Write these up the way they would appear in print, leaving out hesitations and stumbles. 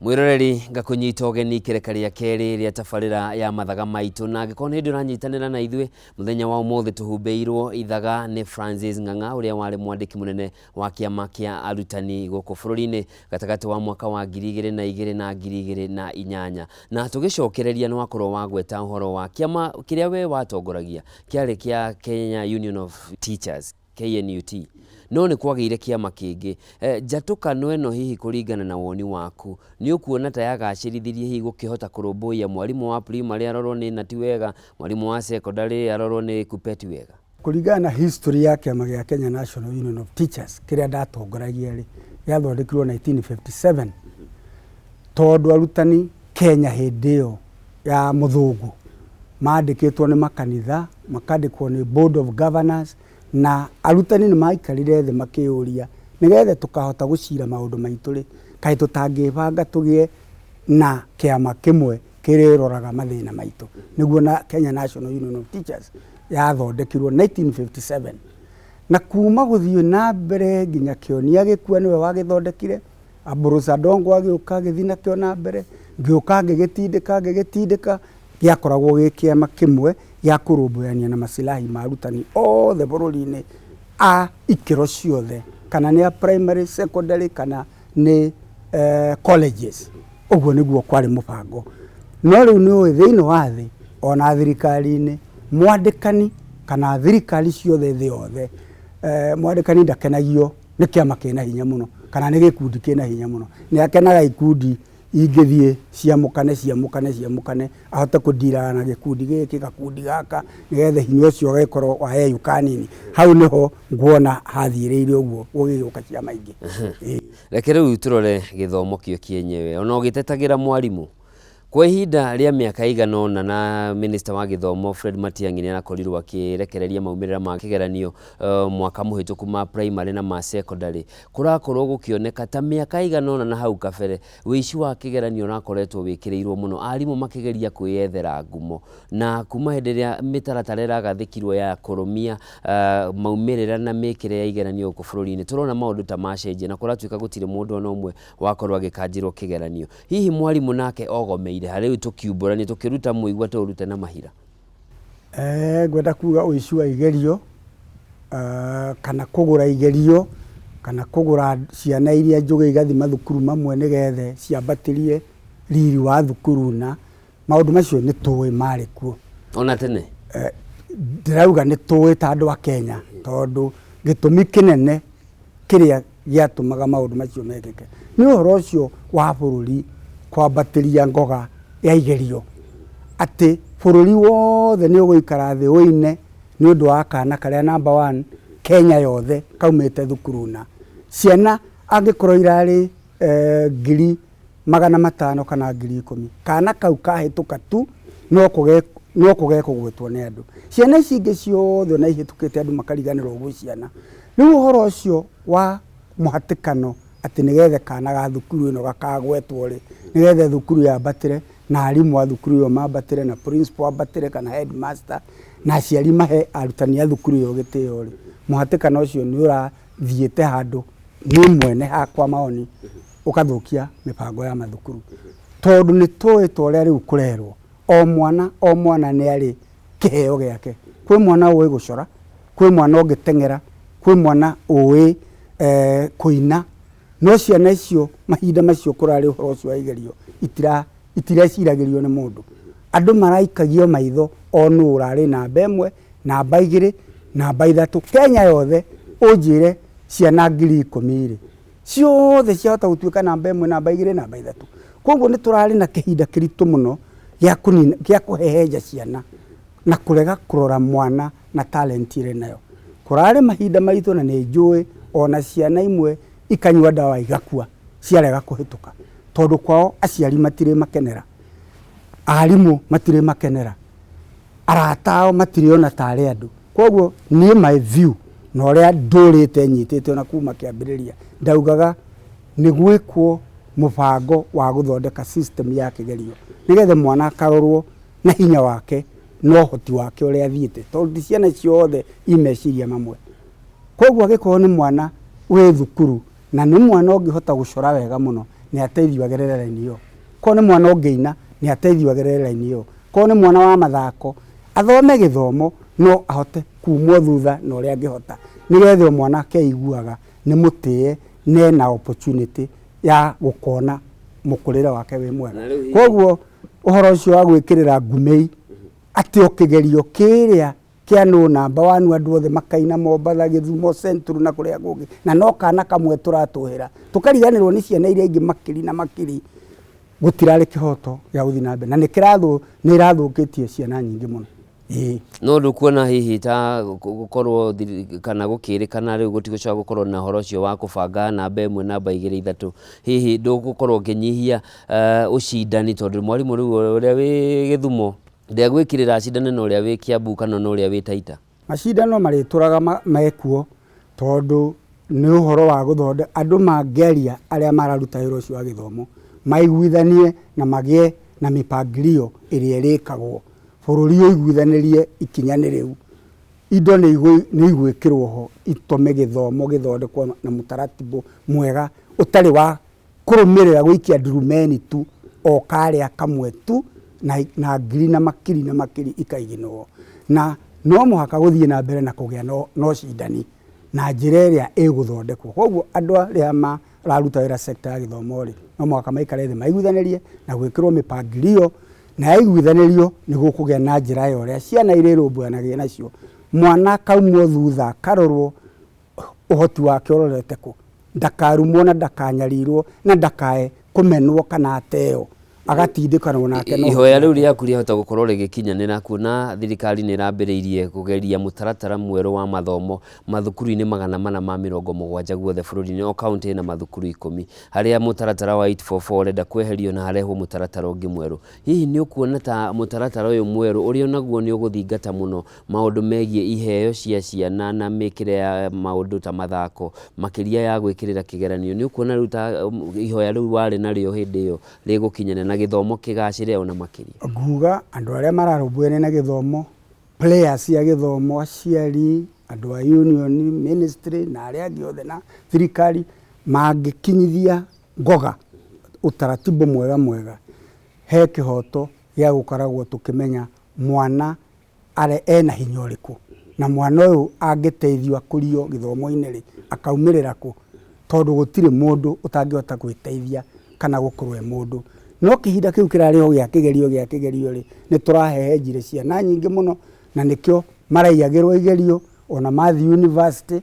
Mwĩroreri, ngakũnyita ũgeni ikereka rĩa kerĩ rĩa tabarĩra ya Mathaga Maitũ, na angĩkorwo nĩ hĩndĩ ũranyitanĩra na ithuĩ, mũthenya wa ũmũthĩ tũhumbĩirwo ithaga nĩ Francis Ng'ang'a, ũrĩa warĩ mwandĩki mũnene wa kĩama kĩa arutani gũkũ bũrũri-inĩ gatagatĩ wa mwaka wa 2002 na 2008. Na tũgĩcokereria nĩ wakorwo wagweta ũhoro wa kĩama kĩrĩa we watongoragia, kĩarĩ kĩa Kenya Union of Teachers, KNUT. No nĩ kwagĩire kĩama kĩngĩ. Njatũkano ĩno hihi kũringana na woni waku, nĩ ũkuona ta yagacĩrithirie hihi gũkĩhota kũrũmbũiya mwarimũ wa primary arorwo nĩ nati wega, mwarimũ wa secondary arorwo nĩ kupeti wega? Kũringana na history ya kĩama gĩa Kenya National Union of Teachers kĩrĩa ndatongoragia rĩ, gĩathondekirwo 1957 tondũ arutani Kenya hĩndĩ ĩyo ya mũthũngũ mandĩkĩtwo nĩ makanitha, makandĩkwo nĩ Board of Governors, na arutani nĩ maikarire thĩ makĩyũria nĩgetha tũkahota gũcira maũndũ maitũ rĩ, kaĩ tũtangĩbanga tũgĩe na kĩama kĩmwe kĩrĩroraga mathĩna maitũ. Nĩguo na Kenya National Union of Teachers yathondekirwo 1957. Na kuma gũthiĩ na mbere nginya Kĩonia gĩkua nĩwe wagĩthondekire, Ambrose Adongo agĩũka agĩthiĩ nakĩo na mbere, ngĩũka ngĩgĩtindĩka ngĩgĩtindĩka, gĩakoragwo gĩ kĩama kĩmwe gĩa kũrũmbũyania na masilahi ma arutani othe bũrũri-inĩ a ikĩro ciothe, kana nĩ a primary, secondary kana nĩ colleges. Ũguo nĩguo kwarĩ mũbango. No rĩu nĩ ũĩ thĩinĩ wa thĩ ona thirikari-inĩ mwandĩkani kana thirikari ciothe thĩ yothe, mwandĩkani ndakenagio nĩ kĩama kĩna hinya mũno kana nĩ gĩkundi kĩna hinya mũno. Nĩ akenaga ikundi ingĩthiĩ ciamũkane ciamũkane ciamũkane ahote kũndiraga na gĩkundi gĩkĩ gakundi gaka nĩgetha hinya ũcio ũgagĩkorwo wayeyũka nini. Hau nĩho nguona hathiĩrĩire ũguo gũgĩgĩũka ciama ingĩ. Reke rĩu tũrore gĩthomo kĩo kĩenyewe. Ona ũgĩtetagĩra mwarimũ, kwa ihinda rĩa mĩaka ĩigana ũna na Minister wa gĩthomo Fred Matiang'i nĩ arakorirwo akĩrekereria maumĩrĩra ma kĩgeranio mwaka mũhĩtũku ma primary na ma secondary. Kũrakorwo gũkĩoneka ta mĩaka ĩigana ũna na hau kabere, ũici wa kĩgeranio ũrakoretwo wĩkĩrĩirwo mũno, arimũ makĩgeria kwĩyethera ngumo. Na kuma hĩndĩ ĩrĩa mĩtaratara ĩragathĩkirwo ya kũrũmia maumĩrĩra na mĩkĩre ya igeranio gũkũ bũrũri-inĩ, tũrona maũndũ ta macenjia na kũratuĩka gũtirĩ mũndũ ona ũmwe wakorwo agĩkanjĩrwo kĩgeranio. Hihi mwarimũ nake ogomeire ha rĩu tũkiumbũrania tũkĩruta mũigua tũũrute na mahira? Ngwenda kuga ũici wa igerio kana kũgũra igerio kana kũgũra ciana iria njũgĩ igathiĩ mathukuru mamwe nĩgetha ciambatĩrie riri wa thukuru na maũndũ macio nĩ tũĩ marĩ kuo. Ona tene? Ndĩrauga nĩ tũĩ ta andũ a Kenya tondũ gĩtũmi kĩnene kĩrĩa gĩatũmaga maũndũ macio mekĩke nĩ ũhoro ũcio wa bũrũri kwambatĩria ngoga ya igerio, atĩ bũrũri wothe nĩ ũgũikara thĩ ũine nĩ ũndũ wa kana karĩa number one Kenya yothe kaumĩte thukuru na ciana angĩkorwo irarĩ 500,000 kana 10,000, kana kau kahĩtũka tu no kũgekũgwetwo nĩ andũ. Ciana ici ingĩ ciothe ona ihĩtũkĩte andũ makariganĩrwo gwĩ ciana. Rĩu ũhoro ũcio wa mũhatĩkano atĩ nĩgetha kana ga thukuru ĩno gakagwetwo rĩ, nĩgetha thukuru yambatĩre na arimũ a thukuru ĩyo mambatĩre na principal ambatĩre kana headmaster na aciari mahe arutani a thukuru ĩyo gĩtĩo rĩ, mũhatĩkano ũcio nĩ ũrathiĩte handũ niĩ mwene hakwa maoni ũkathũkia mĩbango ya mathukuru. Tondũ nĩ tũĩ ta ũrĩa rĩu kũrerwo, o mwana o mwana nĩ arĩ kĩheo gĩake. Kwĩ mwana ũĩ gũcora, kwĩ mwana ũngĩteng'era, kwĩ mwana ũĩ kũina, no ciana icio mahinda macio kũrarĩ ũhoro ũcio wa igerio itireciragĩrio nĩ mũndũ. Andũ maraikagio maitho o nũ ũrarĩ namba ĩmwe, namba igĩrĩ, namba ithatũ. Kenya yothe ũnjĩre ciana 10,000 rĩ, ciothe ciahota gũtuĩka namba ĩmwe, namba igĩrĩ, namba ithatũ. Koguo nĩ tũrarĩ na kĩhinda kĩritũ mũno gĩa kũhehenja ciana na kũrega kũrora mwana na talent ĩrĩa nayo. Kũrarĩ mahinda maritũ na nĩ njũĩ ona ciana imwe ikanyua ndawa igakua ciarega kũhĩtũka tondũ kwao aciari matirĩ makenera, arimũ matirĩ makenera, arata ao matirĩ ona tarĩ andũ. Koguo niĩ my view na ũrĩa ndũrĩte nyitĩte ona kuma kĩambĩrĩria ndaugaga nĩ gwĩkwo mũbango wa gũthondeka system ya kĩgerio nĩgetha mwana akarorwo na hinya wake na ũhoti wake ũrĩa athiĩte tondũ ti ciana ciothe i meciria mamwe. Koguo angĩkorwo nĩ mwana wĩ thukuru na nĩ mwana ũngĩhota gũcora wega mũno Nĩ ateithio agerere raini ĩyo. Korwo nĩ mwana ũngĩina, nĩ ateithio agerere raini ĩyo. Korwo nĩ mwana wa mathako, athome gĩthomo no ahote kumwo thutha na ũrĩa angĩhota, nĩgetha o mwana akeiguaga nĩ mũtĩe na ena opportunity ya gũkona mũkũrĩre wake wĩ mwega. Na rĩu hihi- Koguo ũhoro ũcio wa gwĩkĩrĩra ngumĩi atĩ o kĩgerio kĩrĩa kĩa no namba wanu andũ othe makaina Mombatha, Gĩthumo, Central na kũrĩa kũngĩ, na no kana kamwe tũratũhĩra, tũkariganĩrwo nĩ ciana iria ingĩ makiri na makiri, gũtirarĩ kĩhoto gĩa gũthiĩ na mbere, na nĩ ĩrathũkĩtie ciana nyingĩ mũno. Ĩĩ. No ndũkuona hihi ta gũkorwo kana gũkĩrĩkana rĩu gũtigũcoka gũkorwo na ũhoro ũcio wa kũbanga namba ĩmwe, namba igĩrĩ, ithatũ, hihi ndũgũkorwo ũkĩnyihia ũcindani, tondũ mwarimũ rĩu ũrĩa wĩ Gĩthumo ndegwĩkĩrĩra acindane na ũrĩa wĩ Kiambu kana na ũrĩa wĩ Taita? Macindano marĩtũraga mekuo, tondũ nĩ ũhoro wa gũthondeka andũ mangĩaria, arĩa mararuta wĩra ũcio wa gĩthomo maiguithanie na magĩe na mĩpangilio ĩrĩa ĩrĩkagwo, bũrũri ũiguithanĩrie ikinya nĩ rĩu, indo nĩ igwĩkĩrwo ho itũme gĩthomo gĩthondekwo na mũtaratibu mwega ũtarĩ wa kũrũmĩrĩra gũikia ndurumeni tu o karĩa kamwe tu na ngiri na makiri na makiri ikaiginwo. Na no mũhaka gũthiĩ na mbere na kũgĩa na ũcindani na njĩra ĩrĩa ĩgũthondekwo. Koguo andũ arĩa mararuta wĩra sector ya gĩthomo rĩ, no mũhaka maikare thĩ maiguithanĩrie na gwĩkĩrwo mĩpangilio, na yaiguithanĩrio nĩ gũkũgĩa na njĩra ya ũrĩa ciana irĩrũmbũyanagia nacio. Mwana akaumwo thutha akarorwo ũhoti wake ũrorete kũ, ndakarumwo na ndakanyarirwo na ndakae kũmenwo kana ateo, agatindĩkanwo nake no Ihoya rĩu rĩaku rĩahota gũkorwo rĩgĩkinyanĩra, kuona thirikari nĩ ĩrambĩrĩirie kũgeria mũtaratara mwerũ wa mathomo mathukuru-inĩ 470 guothe bũrũri-inĩ, o kaũntĩ ĩna mathukuru 10, harĩa mũtaratara wa 844 ũrenda kweherio na harehwo mũtaratara ũngĩ mwerũ. Hihi nĩ ũkuona ta mũtaratara ũyũ mwerũ ũrĩa onaguo nĩ ũgũthingata mũno maũndũ megiĩ iheo cia ciana na mĩkĩre ya maũndũ ta mathako, makĩria ya gwĩkĩrĩra kĩgeranio, nĩ ũkuona rĩu ta ihoya rĩu warĩ narĩo hĩndĩ ĩyo rĩgũkinyanĩra na gĩthomo kĩgacĩre ona makĩria? Nguga andũ arĩa mararũmbũyania na gĩthomo, players cia gĩthomo, aciari, andũ a union, ministry na arĩa angĩ othe na thirikari, mangĩkinyithia ngoga utaratibu mwega mwega, he kĩhoto gĩa gũkoragwo tũkĩmenya mwana are ena hinya ũrĩkũ, na mwana ũyũ angĩteithio akũrio gĩthomo-inĩ rĩ, akaumĩrĩra kũ, tondũ gũtirĩ mũndũ ũtangĩhota gwĩteithia kana gũkorwo e mũndũ. No kĩhinda kĩu kĩrarĩ o gĩa kĩgerio gĩa kĩgerio rĩ, nĩ tũrahehenjire ciana nyingĩ mũno, na nĩkĩo maraiyagĩrwo igerio ona mathiĩ university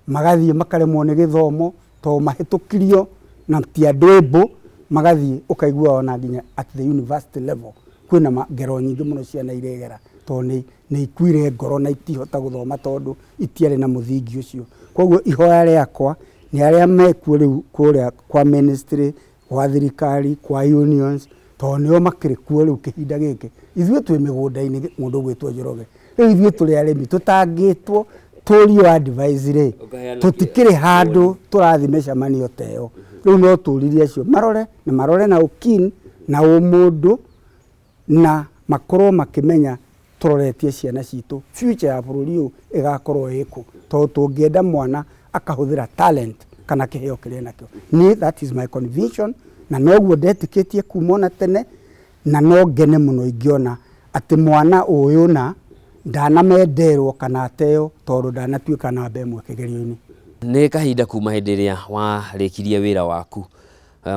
magathiĩ makaremwo nĩ gĩthomo tondũ mahĩtũkirio na ti andũ able, magathiĩ ũkaigua ona nginya at the university level kwĩna ngero nyingĩ mũno ciana iregera, tondũ nĩ ikuire ngoro na itihota gũthoma tondũ itiarĩ na mũthingi ũcio. Koguo ihoya rĩakwa nĩ arĩa mekuo rĩu kũrĩa kwa ministry, kwa thirikari, kwa unions, tondũ nĩo makĩrĩ kuo rĩu kĩhinda gĩkĩ. Ithuĩ twĩ mĩgũnda-inĩ, mũndũ ũgwĩtwo Njoroge, rĩu ithuĩ tũrĩ arĩmi tũtangĩtwo tũrio advice rĩ, tũtikĩrĩ handũ tũrathiĩ mĩcemanio ta ĩyo. Rĩu no tũririe acio marore na marore na ũkeen na ũmũndũ, na makorwo makĩmenya tũroretie ciana citũ future ya bũrũri ũyũ ĩgakorwo ĩkũ, tondũ tũngĩenda mwana akahũthĩra talent kana kĩheo kĩrĩa enakĩo. Niĩ that is my conviction, na noguo ndetĩkĩtie kuma ona tene, na no ngene mũno ingĩona atĩ mwana ũyũ na ndanamenderwo kana ateo tondũ ndanatuĩka namba ĩmwe kĩgerio-inĩ. Nĩ kahinda kuma hĩndĩ ĩrĩa warĩkirie wĩra waku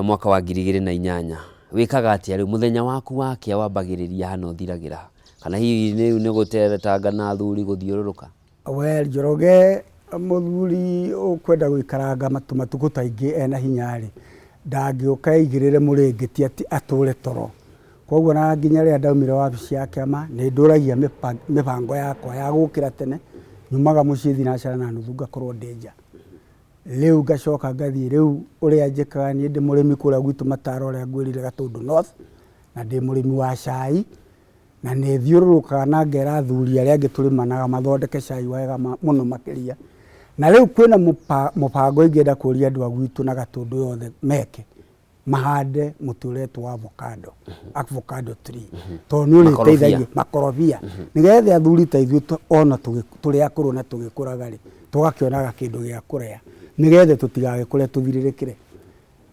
mwaka wa 2008, wĩkaga atĩa rĩu? Mũthenya waku wakĩa wambagĩrĩria hana ũthiragĩra, kana hihi rĩu nĩ gũteretanga na athuri gũthiũrũrũka? Well, Njoroge mũthuri ũkwenda gũikaranga matukũ ta ingĩ ena hinya rĩ, ndangĩũka aigĩrĩre mũrĩngĩti atĩ atũre toro. Koguo na nginya rĩrĩa ndaumire wabici ya kĩama nĩ ndũragia mĩbango yakwa ya gũkĩra tene, nyumaga mũciĩ 6:30 ngakorwo ndĩ nja. Rĩu ngacoka ngathiĩ, rĩu ũrĩa njĩkaga niĩ ndĩ mũrĩmi kũrĩa gwitũ Mataro ũrĩa ngwĩrire Gatũndũ North, na ndĩ mũrĩmi wa cai, na nĩ thiũrũrũkaga na ngera athuri arĩa angĩ tũrĩmanaga mathondeke cai wega mũno makĩria. Na rĩu kwĩna mũbango ingĩenda kũria andũ a gwitũ na Gatũndũ yothe meke, mahande mũtĩ ũretwo avocado, avocado tree, tondũ nĩ ũrĩteithagia makorobia, nĩgetha athuri ta ithuĩ ona tũrĩ akũrũ na tũgĩkũraga rĩ, tũgakĩonaga kĩndũ gĩa kũrĩa, nĩgetha tũtigagĩkũre tũthirĩrĩkĩre.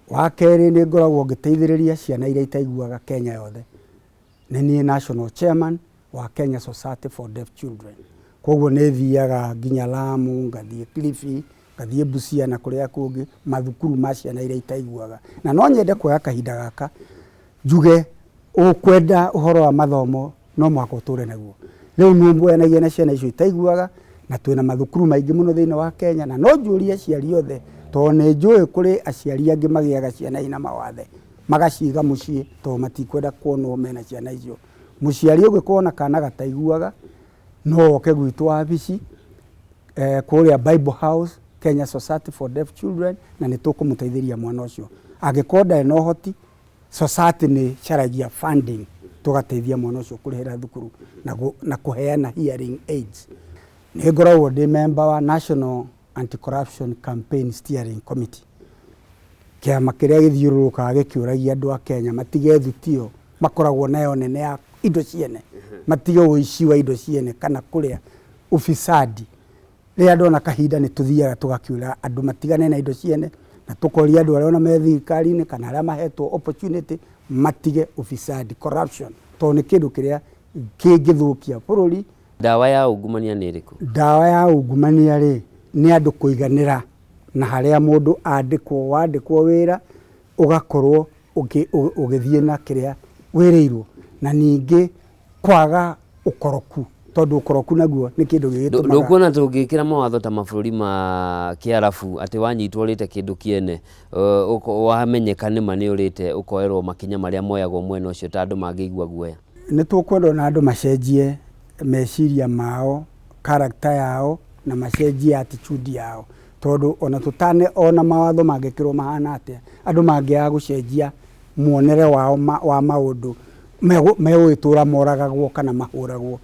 Wa kerĩ, nĩ ngoragwo ngĩteithĩrĩria ciana iria itaiguaga Kenya yothe. Nĩ niĩ national chairman wa Kenya Society for Deaf Children. Koguo nĩ thiaga nginya Lamu, ngathiĩ Kilifi, ngathiĩ Busia na kũrĩa kũngĩ, mathukuru ma ciana iria itaiguaga. Na no nyende kuoya kahinda gaka njuge ũkwenda ũhoro wa mathomo no mũhaka ũtũre naguo. Rĩu nũmbũyanagia na ciana icio itaiguaga, na twĩna mathukuru maingĩ mũno thĩinĩ wa Kenya, na no njũrie aciari othe, tondũ nĩ njũĩ kũrĩ aciari angĩ magĩaga ciana ina mawathe, magaciga mũciĩ tondũ matikwenda kuonwo mena ciana icio. Mũciari ũngĩkorwo na kana gataiguaga, no oke gwitũ wabici kũrĩa Bible House, Kenya Society for Deaf Children, na nĩ tũkũmũteithĩria mwana ũcio. Angĩkorwo ndarĩ na ũhoti, society nĩ caragia funding tũgateithia mwana ũcio kũrĩhĩra thukuru na kũheana hearing aids. Nĩ ngoragwo ndĩ member wa National Anti-Corruption Campaign Steering Committee, kĩama kĩrĩa gĩthiũrũrũkaga gĩkĩũragia andũ a Kenya matige thutio makoragwo nayo nene ya indo ciene, matige ũici wa indo ciene kana kũrĩa ufisadi. Rĩrĩa ndona kahinda nĩ tũthiaga tũgakĩũra andũ matigane na indo ciene, na tũkoria andũ arĩa ona me thirikari-inĩ kana arĩa mahetwo opportunity matige ufisadi, corruption, tondũ nĩ kĩndũ kĩrĩa kĩngĩthũkia bũrũri. Ndawa ya ungumania nĩ ĩrĩkũ? Ndawa ya ungumania rĩ, nĩ andũ kũiganĩra na harĩa mũndũ andĩkwo, wandĩkwo wĩra ũgakorwo ũgĩthiĩ na kĩrĩa wĩrĩirwo, na ningĩ kwaga ũkoroku, tondũ ũkoroku naguo nĩ kĩndũ gĩgĩtũmaga. Ndũkuona tũngĩkĩra mawatho ta mabũrũri ma Kĩarabu atĩ wanyitwo ũrĩte kĩndũ kĩene, wamenyeka nĩma nĩ ũrĩte, ũkoerwo makinya marĩa moyagwo mwena ũcio ta andũ mangĩigua guoya? Nĩ tũkwenda ona andũ macenjie meciria mao, character yao, na macenjie attitude yao, tondũ ona tũtane ona mawatho mangĩkĩrwo mahana atĩa, andũ mangĩaga gũcenjia muonere wao wa maũndũ, megũgĩtũra moragagwo kana mahũragwo.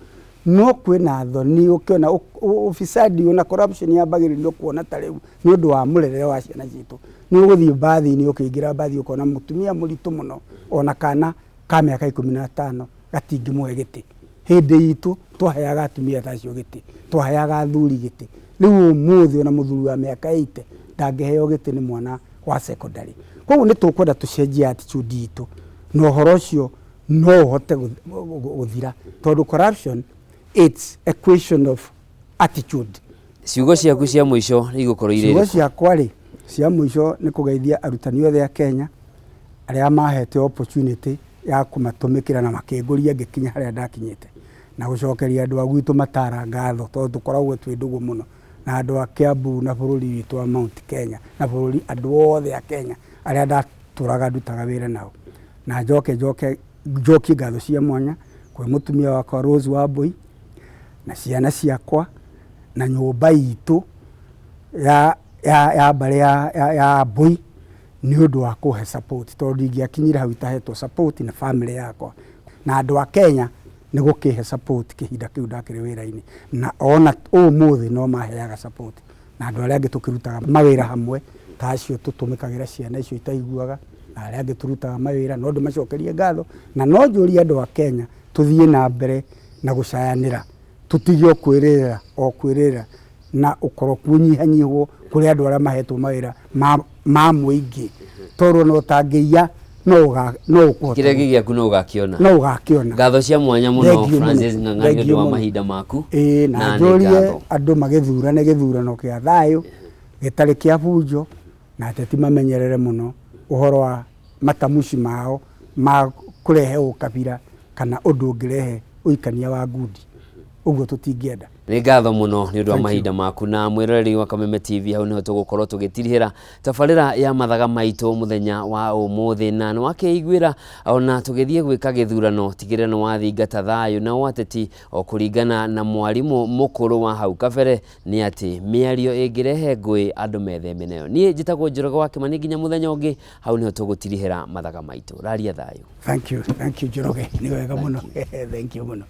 No kwĩna thoni ũkĩona ufisadi ona corruption yambagĩrĩrio kuona ta rĩu nĩ ũndũ wa mũrerere wa ciana citũ. Nĩ ũgũthiĩ mbathi-inĩ, ũkĩingĩra mbathi ũkona mũtumia mũritũ mũno ona kana ka mĩaka 15 gatingĩmũhe gĩtĩ. Hĩndĩ itũ twaheaga atumia ta acio gĩtĩ, twaheaga athuri gĩtĩ. Rĩu ũmũthĩ ona mũthuri wa mĩaka 80 ndangĩheo gĩtĩ nĩ mwana wa secondary. Koguo nĩ tũkwenda tũcenjie attitude itũ, na ũhoro ũcio no ũhote gũthira, tondũ corruption, it's a question of attitude. Ciugo ciaku cia mũico igũkorwo irĩ Ciugo irĩkũ? ciakwa rĩ cia mũico nĩ kũgeithia arutani othe a Kenya arĩa mahete opportunity ya kũmatũmĩkĩra na makĩngũria ngĩkinya harĩa ndakinyĩte, na gũcokeria andũ a gwitũ matara ngatho, tondũ tũkoragwo twĩ ndũgũ mũno na andũ a Kiambu na bũrũri witũ wa Mount Kenya na bũrũri andũ othe a Kenya arĩa ndatũraga ndutaga wĩra nao. Na njoke njokie ngatho cia mwanya kwĩ mũtumia wakwa Rose Wambui na ciana ciakwa na nyũmba itũ ya mbarĩ ya Mbui nĩ ũndũ wa kũhe support, tondũ ndingĩakinyire hau itahetwo support na family yakwa na andũ a Kenya nĩ gũkĩhe support kĩhinda kĩu ndakĩrĩ wĩra-inĩ, na ona ũmũthĩ no maheaga support, na andũ arĩa angĩ tũkĩrutaga mawĩra hamwe ta acio tũtũmĩkagĩra ciana icio itaiguaga, na arĩa angĩ tũrutaga mawĩra, no ndĩmacokerie ngatho. Na no njũrie andũ a Kenya tũthiĩ na mbere na gũcayanĩra, tũtige o kwĩrĩrĩra o kwĩrĩrĩra, na ũkoroku ũnyihanyihwo kũrĩ andũ arĩa mahetwo mawĩra ma mũingĩ, tondũ ona ũtangĩiya no ũkũhota Kĩrĩa gĩ gĩaku no ũgakĩona. No ũgakĩona. Ngatho cia mwanya mũno, Thengiũ mũno. Francis Ng'ang'a, nĩ ũndũ Thengiũ wa mũno. mahinda maku. Ĩĩ, na Na nĩ njũrie ngatho. andũ magĩthurane gĩthurano kĩa thayũ gĩtarĩ kĩa bunjo, na ateti mamenyerere mũno ũhoro wa matamuci mao ma kũrehe ũkabira kana ũndũ ũngĩrehe ũikania wa ngundi, ũguo tũtingĩenda. Nĩ ngatho mũno nĩ ũndũ wa Thank you. mahinda maku. Na mwĩroreri wa Kameme TV, hau nĩho tũgũkorwo tũgĩtirihĩra tabarĩra ya mathaga maitũ mũthenya wa ũmũthĩ, na nĩ wakĩiguĩra ona tũgĩthiĩ gwĩka gĩthurano, tigĩrĩra nĩ wathingata thayũ na ũateti o kũringana na mwarimũ mũkũrũ wa hau kabere, nĩ atĩ mĩario ĩngĩrehe ngũĩ andũ metheme nayo. Niĩ njĩtagwo Njoroge wa Kĩmani, nginya mũthenya ũngĩ, hau nĩho tũgũtirihĩra mathaga maitũ. Raria thayũ. Thank you, thank you Njoroge, nĩ wega mũno. Thank you mũno.